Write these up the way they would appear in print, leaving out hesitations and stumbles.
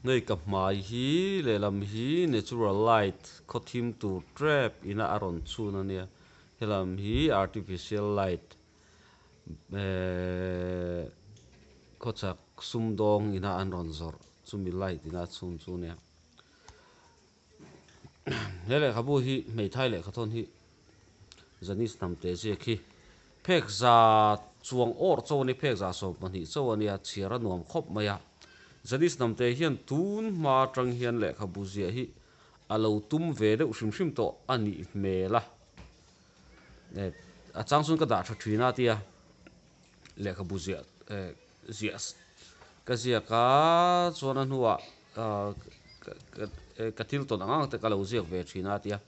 Hei ka hmai hi lehlam hi natural light khaw thim tur tep ina a rawn chhun a nia helam hi artificial light ehhh khawchhak sumdawng ina an rawn zawrh chumi light ina a chhun chu a nia he lehkhabu hi hmeithai lehkhathawn hi Janis hnam teh ziak hi phek za chuang awrh chauh a ni phek za 12 chauh a nia chhiar a nuam khawp mai a Janis hnam teh hian tun hma atang hian lehkhabu ziah hi a lo tum ve deuh hrim hrim tawh a nih hmel a eh a chang chuan ka dah tha thin a tia lehkhabu ziah eh ziah ka ziak a chuan a hnuah ah ka thil tawn ang ang te ka lo ziak ve thin a tia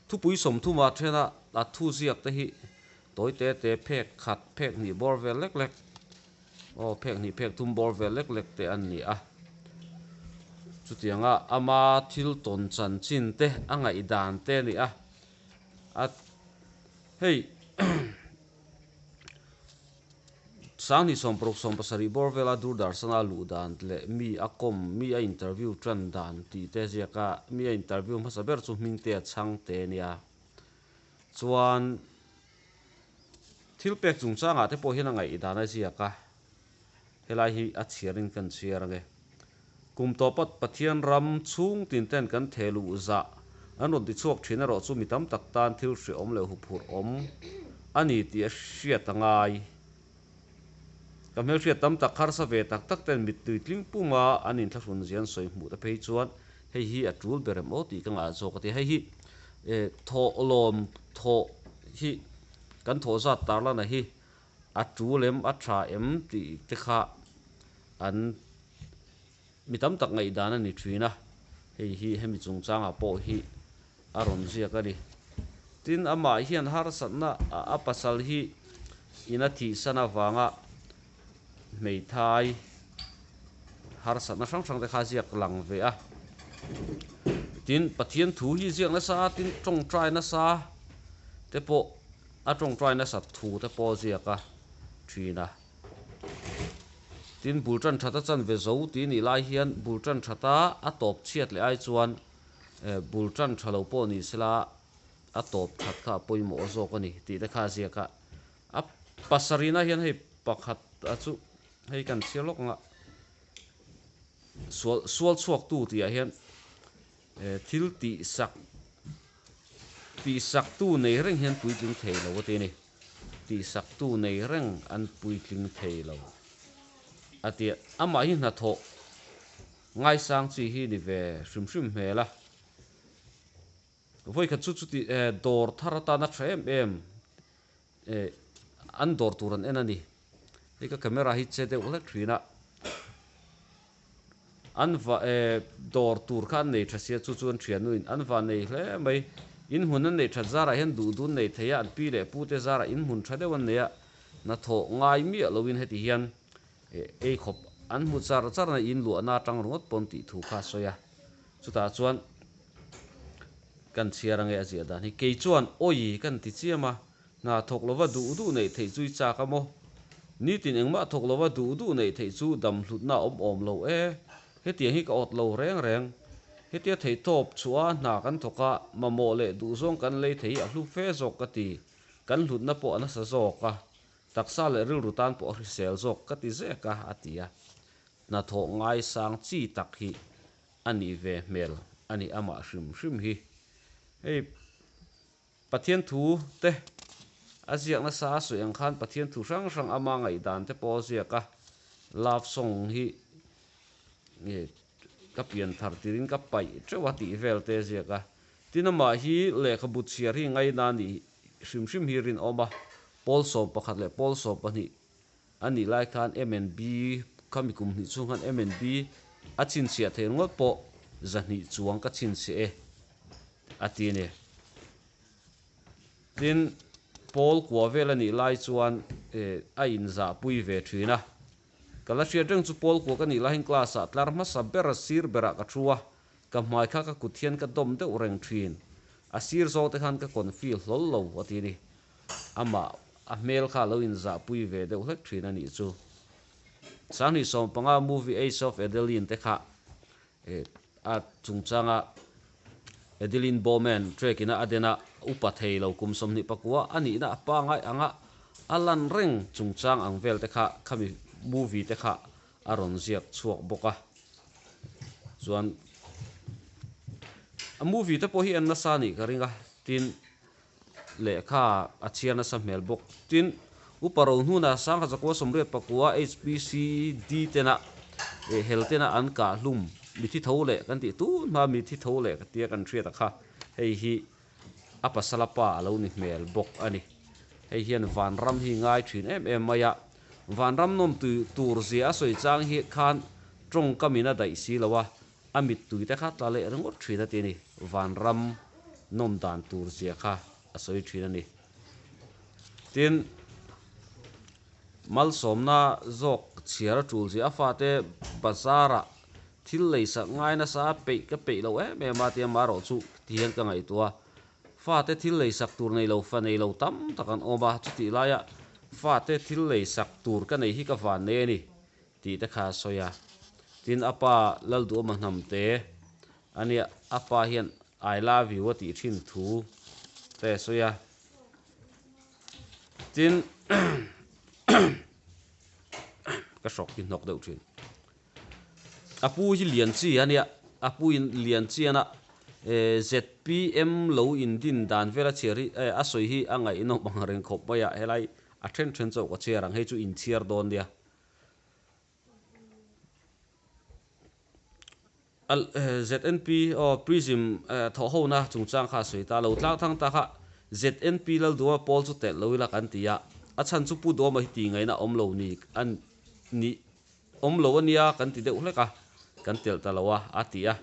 thupui 30 ah then a a thu ziak te hi tawi te te phek khat phek hnih bawr vel lek lek aw phek hnih phek thum bawr vel lek lek te an ni a chutianga ama thil tawn chanchin te a ngaihdan te a ni a a hei. Sanghnih 60 70 bawr vela Doordarshan-a luh dan leh mi a kawm, mi a interview tan dan tih te ziak a, mi a interview hmasa ber chu Hmingtea chhangte nia. Chuan thil pek chungchangah te pawh hian a ngaihdan a ziak a, helai hi a chhiarin kan chhiar ange. Kum tawpa Pathian ram chhung tin ten kan theh luh zah an rawn ti chhuak thin erawh chu mi tam tak tan thil hreawm leh huphurh awm a ni tih a hriat a ngai. Ka hmelhriat tam tak harsa ve tak tak ten mittui tling punga an inthlahrun zia an sawi hmuh te phei chuan hei hi a tul ber em aw tih ka ngah zawk a ti. Hei hi thawhlawm thawh hi kan thawh zat tarlana hi a tul em a tha em tih te kha an mi tam tak ngaihdan a ni thin a, hei hi hemi chungchangah pawh hi a rawn ziak a ni. Tin, amah hian harsatna a pasal hi ina thihsan avanga hmeithai harsatna hrang hrang te kha a ziak lang ve a. Tin, Pathian thu hi ziak nasa a, tin tawngtai nasa te pawh a tawngtai nasat thu te pawh a ziak a thin a. Tin, bul tan that a chanve zo tih nih lai hian bul tan thata a tawp chhiat leh ai chuan bul tan tha lo pawh ni sela a tawp that kha a pawimawh zawk a ni tih te kha a ziak a. A pasarihna hian hei pakhat a chu hei kan chhiar lawk ang a, sual sual chhuaktu tih ah hian thil tihsak tihsaktu nei reng hian puitling thei lo a ti a ni. Tihsaktu nei reng an puitling thei lo a ti a. Amah hi hnathawh ngaisang chi hi ni ve hrim hrim hmel a. Vawikhat chu chuti dawr thar atana tha em em an dawr tur an en a ni. Hei ka camera hi che deuh hlek thin a. An va eh dawr tur kha an nei tha sia chu chu an thian nuin an va nei hle mai. In hmun an neih that zarah hian duh dun nei thei a, an pi leh pu te zarah in hmun tha deuh an nei a, hnathawh ngai miah loin heti hian eh ei khawp an hmu char char na in luahna atang ringawt pawn tih thu kha a sawi a. Chutah chuan kan chhiar ange a ziah dan hi kei chuan awi kan ti chiam a, Hna thawk lova duh duh neih theih chu i chak a maw? Nitin engmah thawk lova duh duh neih theih chu dam hlutna a awm awm lo e. Hetiang hi ka awt lo reng reng. Hetia theihtawp chhuah a hna kan thawk a, mamawh leh duhzawng kan lei thei hi a hlu fe zawk ka ti. Kan hlutna pawh a nasa zawk a, taksa leh rilru tan pawh a hrisel zawk ka ti zek a, a ti a. Hnathawh ngaisang chi tak hi a nih ve hmel a ni amah hrim hrim hi. Hei. Pathian thu te a ziak nasa a sawi ang khan Pathian thu hrang hrang ama ngaihdan te pawh a ziak a, love song hi nge ka pian thar tirin ka paih teuh a tih vel te a ziak a. Tin amah hi lehkhabu chhiar hi ngaina nih hrim hrim hi rinawm a, pawl 11 leh pawl 12 a nih lai khan MNB khami kum hnih chhung khan MNB a chhinchhiah theih ringawt pawh 200 chuang ka chhinchhiah e a ti a ni. Tin, pawl kua vel a nih lai chuan a inzahpui ve thin a. Ka la hriat reng chu pawl kua ka nih laiin class ah tlar hmasa ber a sir berah ka thu a, ka hmai kha ka kut hian ka dawm deuh reng thin. A sir zawng te khan ka confi hlawl lo a ti a ni. Amah a hmel kha a lo inzahpui ve deuh hlek thin a nih chu. 2015 movie Age of Adeline te kha. A chungchanga Adeline Bowman track-ina a den a, upa thei lo kum 29 a nihna a pangai anga a lan reng chungchang ang vel te kha khami movie te kha a rawn ziak chhuak bawk a. Chuan a movie te pawh hi en nasa anih ka ring a, tin lehkha a chhiar nasa hmel bawk. Tin, Upa Rohnuna Sangha Zakua 84 HPCD tena eh hel tena an kah hlum mithi tho leh kan tih tun hma mithi tho leh ka tia kan hriat a kha hei hi a pasala pa a lo ni hmel bawk a ni. Hei hian vanram hi ngai thin em em mai a, vanram nawm tur zia a sawi chang hi khan tawngkam in a daih si lo a, A mittui te kha tla leh ringawt thin a ti a ni. Vanram nawm dan tur zia kha a sawi thin a ni. Tin, malsawmna zawk chhiar a tul zia a fate bazar-ah thil lei sak ngai nasa a peih ka peih lo em em a tia marawh chu ti hian ka ngaihtuah a. Fate thil lei sak tur nei lo fa nei lo tam tak an awm a, chutih laia fate thil lei sak tur ka nei hi ka van nei a ni. Tih te kha a sawi a. Tin, a pa Lalduhawma hnamte a nia, a pa hian I love you a tih thin thu te a sawi a. Tin, ka hrawk hi hnawk deuh thin. A pu hi lian chi a nia, a pu in lian chian a ZPM lo indin dan vel a chhiar hi a sawi hi a ngaihnawm ang reng khawp mai a, helai a then then chauh ka chhiar ang, hei chu inchhiar dawn nia. ZNP aw Prism thawh hona chungchang kha a sawi ta lo. Tlang thang ta kha ZNP Lalduhawma pawl chu telh lo ila kan ti a, a chhan chu Pu Duhawma hi tih ngaihna awm lo ni a ni awm lo a nia kan ti deuh hlek a, kan telh ta lo a, a ti a.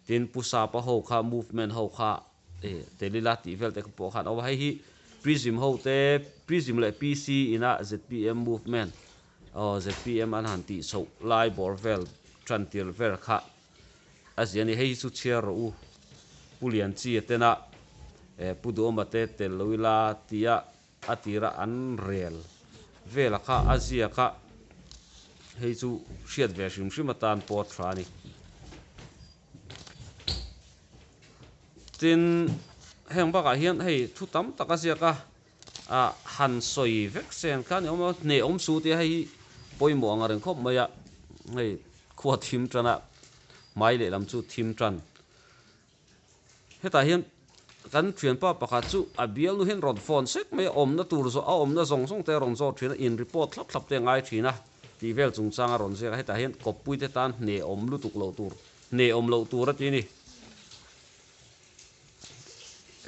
Tin, Pu Sapa ho kha movement ho kha tel ila tih vel te pawh khan a awm a. Hei hi Prism ho te, Prism leh PC ina zpm movement aw zpm an han tih chhoh lai bawr vel tan tir vel kha a zia a ni. Hei hi chu chhiar rawh u, Pu Lianchia tena Pu Duhawma te tel lo ila tia a tira an rel vela kha a ziak a, hei chu hriat ve hrim hrim atan pawh a tha a ni. Tin, heng bakah hian hei thu tam tak a ziak a, ah han sawi vek sen kha ni awm a, hneh awm suh tia hei hi pawimawh ang reng khawp mai a, hei khua thim tan a, hmai lehlam chu thim tan. Hetah hian kan thianpa pakhat chu a bialnu hian rawn phone sek mai a, awmna tur zawh a awmna zawng zawng te a rawn zawt thin a, in report thlap thlap te a ngai thin a tih vel chungchang a rawn ziak a, hetah hian kawppui te tan hnehawm lutuk loh tur, hnehawm loh tur a ti a ni.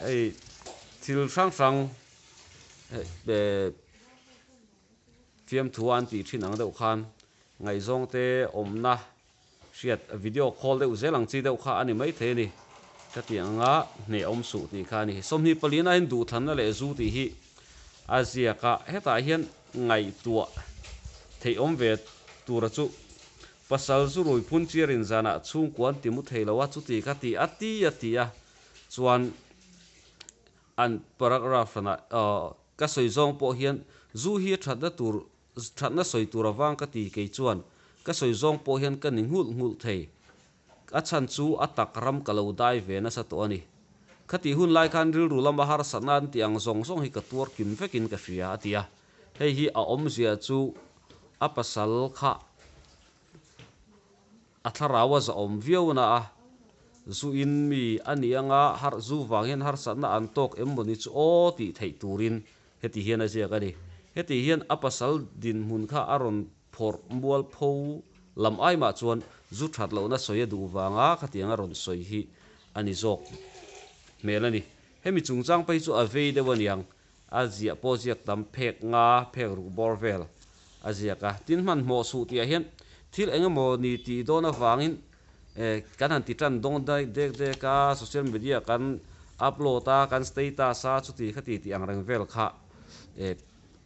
Hei thil hrang hrang fiamthu an tih thin ang deuh khan ngaihzawng te awmna Hriat, video call deuh zel ang chi deuh kha a ni maithei a ni. Ka tih anga hneh awm suh tih kha a ni. 24 ah hian duhthlanna leh zu tih hi a ziak a, hetah hian ngaihtuah theih awm ve tura chu pasal zu rui phun chiarin zanah chhungkua an ti mu thei lo a, chuti kha ti a ti a ti a, chuan an paragraph hranah ka sawi zawng pawh hian zu hi a thatna tur Thatna sawi tur avang ka ti kei chuan ka sawi zawng pawh hian ka ni nghulh nghulh thei. A chhan chu a tak ram ka lo dai ve nasa tawh a ni. Khatih hun lai khan rilru lama harsatna an tih ang zawng zawng hi ka tuar kim vekin ka hria a ti a. Hei hi a awmzia chu a pasal kha A thlarau a zahawm viau na a, zu in mi a ni anga har zu vang hian harsatna an tawk em mawni chu aw tih theih turin heti hian a ziak a ni. Heti hian a pasal dinhmun kha a rawn phawrh mual pho lam ai mah chuan zu that lohna sawi a duh vanga khatiang a rawn sawi hi a ni zawk hmel a ni. Hemi chungchang phei chu a vei deuh a niang A ziah pawh ziak tam phek nga phek ruk bawr vel a ziak a. Tin hmanhmawh suh tihah hian thil eng emaw ni tih dawn avangin kan han ti tan dawng daih dek dek a, social media kan upload a, kan status a, chuti khati tih ang reng vel kha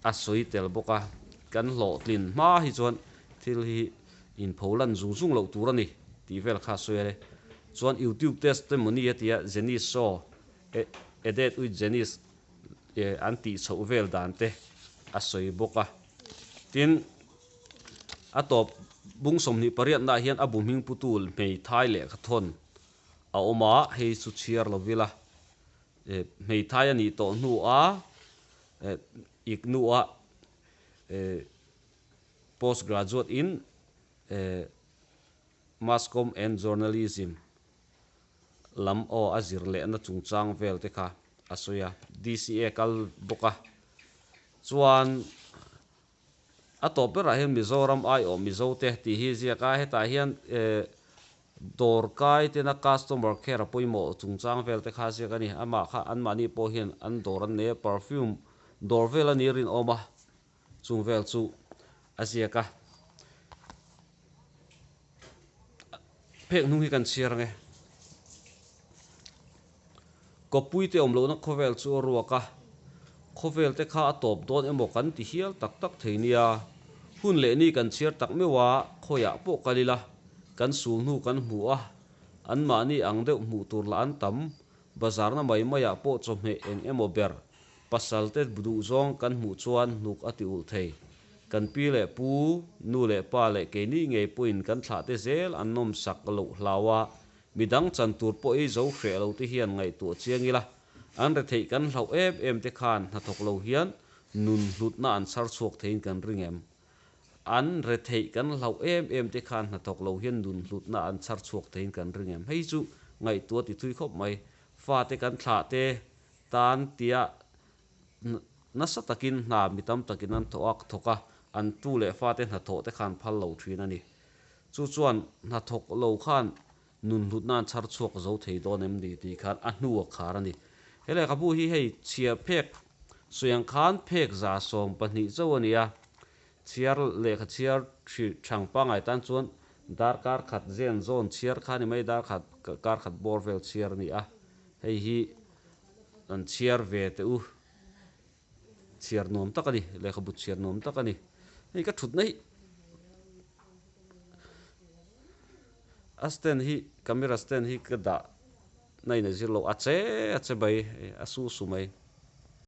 a sawi tel bawk a. Kan hlawhtlin hma hi chuan thil hi inpho lan zung zung loh tur a ni tih vel kha a sawi a ni. Chuan YouTube testimony a tia Jenny Shaw Edit with Janice an tih chhoh vel dan te a sawi bawk a. Tin, a tawp Bung 28 naah hian a bu hming putu hmeithai lehkhathawn a awm a, hei chu chhiar lo ila hmeithai a nih tawh hnu a IGNU-a post graduate in Mass Comm and Journalism lam aw a zir lehna chungchang vel te kha a sawi a, DCA kal bawk a chuan A tawp berah hian Mizoram aiawh Mizote tih hi ziak a, hetah hian dawrkai tena customer care a pawimawh chungchang vel te kha ziak a ni. Amah kha anmahni pawh hian an dawr an nei a, perfume dawr vel a ni rinawm a, chung vel chu a ziak a. Phek hnung hi kan chhiar ang e. Kawppuite awm lohna khawvel chu a ruak a, khawvel te kha a tawp dawn emaw kan ti hial tak tak thei nia. Hun leh ni kan chhiar tak meuh a, khawiah pawh kal ila, kan sul hnu kan hmu a, anmahni ang deuh hmuh tur lah an tam, bazarna mai maiah pawh chawhmeh eng emaw ber pasal te duhzawng kan hmuh chuan hnuk a ti ulh thei. Kan pi leh pu, nu leh pa leh keini ngei pawhin kan thlah te zel an nawmsak loh hlau a, Midang chan tur pawh ei zo hreh lo te hian ngaihtuah chiang ila, an retheih kan hlauh em em te khan hnathawk lo hian nun hlutna an chhar chhuak theiin kan ring em? An retheih kan hlauh em em te khan hnathawk lo hian nun hlutna an chhar chhuak theiin kan ring em? Hei chu ngaihtuah ti thui khawp mai. Fate kan thlah te tan tia nasa takin hna mi tam takin an thawh a, thawk a, an tu leh fate hnathawh te khan phal lo thin a ni. Chu chuan hnathawk lo khan nun hlutna an chhar chhuak zo thei dawn em ni tih khan a hnu a khar a ni. He lehkhabu hi hei chhiar phek sawi ang khan phek 120 chauh a ni a, chhiar lehkha chhiar thang pangngai tan chuan darkar khat zen zawn chhiar kha a ni mai, dar khat kar khat bawr vel chhiar a ni a, hei hi an chhiar ve teh u. Chhiar nuam tak a ni, lehkhabu chhiar nuam tak a ni. Hei ka thutna hi a stand hi camera stand hi ka dah na in a zir lo a che a che mai a su su mai.